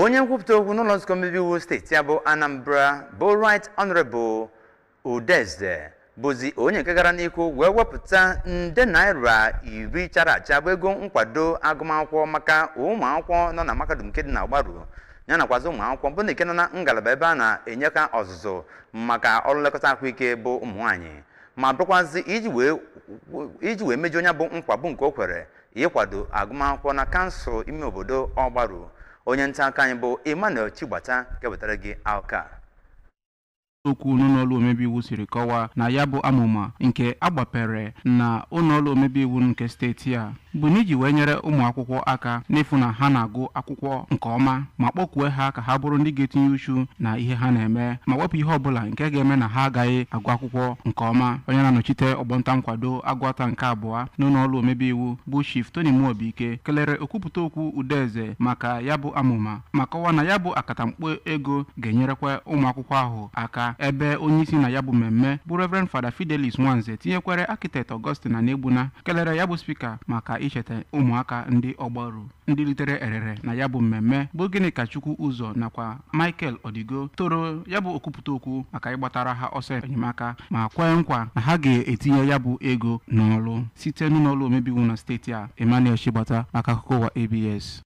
Onye nkwupụta okwu n'ụlọ nzukọ mmebi iwu steeti ya bụ Anambra bụ Right Honorable Udeze bụzi onye nke gara n'ihu wee wepụta nde naira 10 chara acha bụ ego nkwado agụmakwụkwọ maka ụmụ akwụkwọ nọ na mahadum nke dị na Ogbaru, ya nakwazi ụmụ akwụkwọ bụ nke nọ na ngalaba ebe a na-enyeka ọzụzụ maka ọrụ nlekọta ahụike bụ ụmụ nwaanyị, ma bụrụkwazị iji wee mejuo onye bụ nkwa bụ nke o kwere ịkwado agụmakwụkwọ na kansụl ime obodo Ọgbaru. Onye nta aka anyị bụ Emmanuel Chigbata ga-ewetara gị alka. Okwu n'ụlọọrụ omebe iwu siri kọwaa na ya bụ amụma nke agbapere na ụlọọrụ omebe iwu nke steeti a bụ n'iji wee nyere ụmụ akwụkwọ aka n'ịfụ na ha na-agụ akwụkwọ nke ọma, ma kpọkwue ha ka ha bụrụ ndị ga-etinye uchu na ihe ha na-eme, ma wepụ ihe ọbụla nke ga-eme na ha agaghị agụ akwụkwọ nke ọma. Onye na-anọchite ọgbọnta nkwado Agụata nke abụọ n'ụlọọrụ omebe iwu bụ Chief Tony Muobike kelere okwupụta okwu Udeze maka ya bụ amụma, ma kọwaa na ya bụ akatamkpo ego ga-enyerekwa ụmụ akwụkwọ ahụ aka, ebe onyeisi na ya bụ mmemme bụ Reverend Father Fidelis Nwanze tinyekwere Architect Augustine Anaegbuna kelere ya bụ spika maka icheta ụmụaka ndị Ọgbaru. Ndị ritere erere na ya bụ mmemme bụ Gịnịkachukwu Ụzọ nakwa Michael Odigo toro ya bụ okwupụta okwu maka ịgbatara ha ọsọ enyemaka, ma kwee nkwa na ha ga-etinye ya bụ ego n'ọrụ. Site n'ụlọọrụ omebe iwu na steeti a, Emmanuel Chigbata maka akụkọ ụwa ABS.